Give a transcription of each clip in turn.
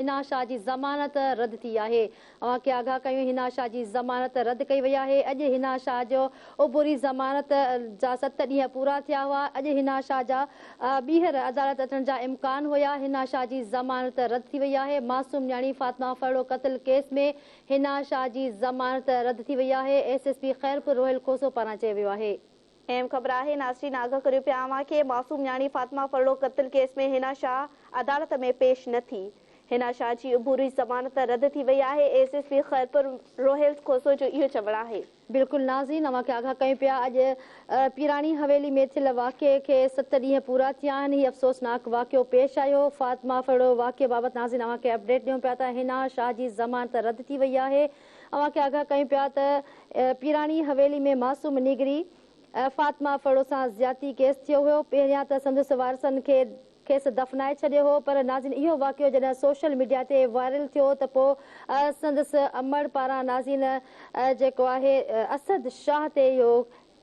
حنا شاهه جي ضمانت رد ٿي آهي. اوهان کي آگاهه ڪيون حنا شاهه جي ضمانت رد ڪئي وئي آهي. اڄ حنا شاهه جو عبوري ضمانت جا 7 ڏينهن پورا ٿيا هئا. اڄ حنا شاهه جا ٻيهر عدالت اچڻ جا امڪان هيا. حنا شاهه جي ضمانت رد ٿي وئي آهي. معصوم نياڻي فاطمه ڦرڙو قتل ڪيس ۾ حنا شاهه جي ضمانت رد ٿي وئي آهي. S S P Khairpur Rohail Khoso پاران چيو ويو آهي. اهم خبر آهي ناظرين آگاهه ڪريون پيا اوهان کي معصوم نياڻي فاطمه ڦرڙو قتل ڪيس ۾ حنا شاهه عدالت ۾ پيش نه ٿي. حنا شاهه جي عبوري ضمانت رد ٿي وئي آهي. S S P Khairpur Rohail Khoso جو اهو چوڻ آهي. بلڪل ناظرين اوهان کي آگاهه ڪيون پيا اڄ پيراڻي حويلي ۾ ٿيل واقعي کي 7 ڏينهن پورا ٿيا آهن. هي افسوسناڪ واقعو پيش آيو فاطمه ڦرڙو واقعي بابت ناظرين اوهان کي اپڊيٽ ڏيون پيا ته حنا شاهه جي ضمانت رد ٿي وئي آهي. اوهان کي آگاهه ڪيون پيا ته پيراڻي حويلي ۾ معصوم نينگري فاطمه ڦرڙو سان زيادتي ڪيس ٿيو هيو. پهريان ته سندس وارثن کي کيس دفنائي ڇڏيو هو پر ناظرين اهو واقعو جڏهن سوشل ميڊيا تي وائرل ٿيو ته پوء سندس امڙ پاران ناظرين جيڪو آهي اسد شاهه تي اهو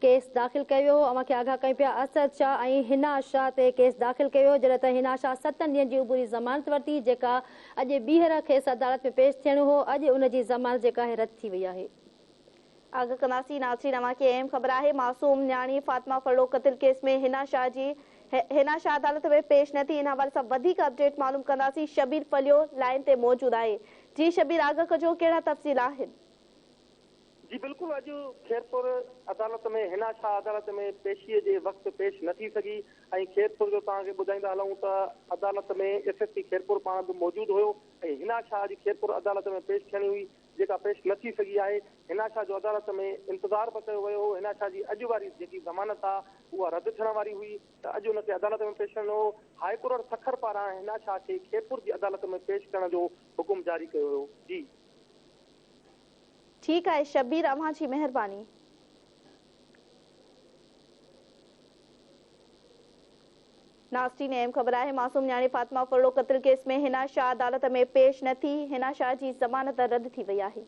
ڪيس داخل ڪيو ويو هو. اوهان کي آگاهه ڪيون پيا اسد شاهه ۽ حنا شاهه تي ڪيس داخل ڪيو ويو جڏهن ته حنا شاهه 7 ڏينهن جي عبوري ضمانت ورتي جيڪا اڄ ٻيهر کيس عدالت ۾ پيش ٿيڻو هو اڄ ان جي ضمانت جيڪا آهي رد ٿي وئي آهي. آگاهه ڪنداسين ناظرين اوهان کي اهم خبر آهي معصوم نياڻي فاطمه ڦرڙو قتل ڪيس ۾ حنا شاهه جي حنا شاهه عدالت ۾ پيش نه ٿي ان حوالي سان وڌيڪ اپڊيٽ معلوم ڪنداسين شبير ڦليو لائين تي موجود آهي جي شبير آگاهه ڪجو ڪهڙا تفصيل آهن. جي بلڪل اڄ خيرپور عدالت ۾ حنا شاهه عدالت ۾ پيشي جي وقت پيش نه ٿي سگهي ۽ خيرپور جو توهان کي ٻڌائيندا هلون ته عدالت ۾ ايس ايس پي خيرپور پاڻ به موجود هيو ۽ حنا شاهه جي خيرپور عدالت ۾ پيش ٿيڻي هئي جيڪا پيش نه ٿي سگهي آهي حنا شاهه جو عدالت ۾ انتظار به ڪيو ويو هو حنا شاهه جي اڄ واري جيڪي ضمانت آ اها رد ٿيڻ واري هئي ته اڄ ان کي عدالت ۾ پيش ٿيڻو هو هاء ڪورٽ سکر پاران حنا شاهه کي خيرپور جي عدالت ۾ پيش ڪرڻ جو حڪم جاري ڪيو ويو جي. ٺيڪ آهي شبير اوهان جي مهرباني. ناظرين اهم خبر آهي معصوم نياڻي فاطمه ڦرڙو قتل ڪيس ۾ حنا شاهه عدالت ۾ پيش نه ٿي، حنا شاهه جي ضمانت رد ٿي وئي آهي.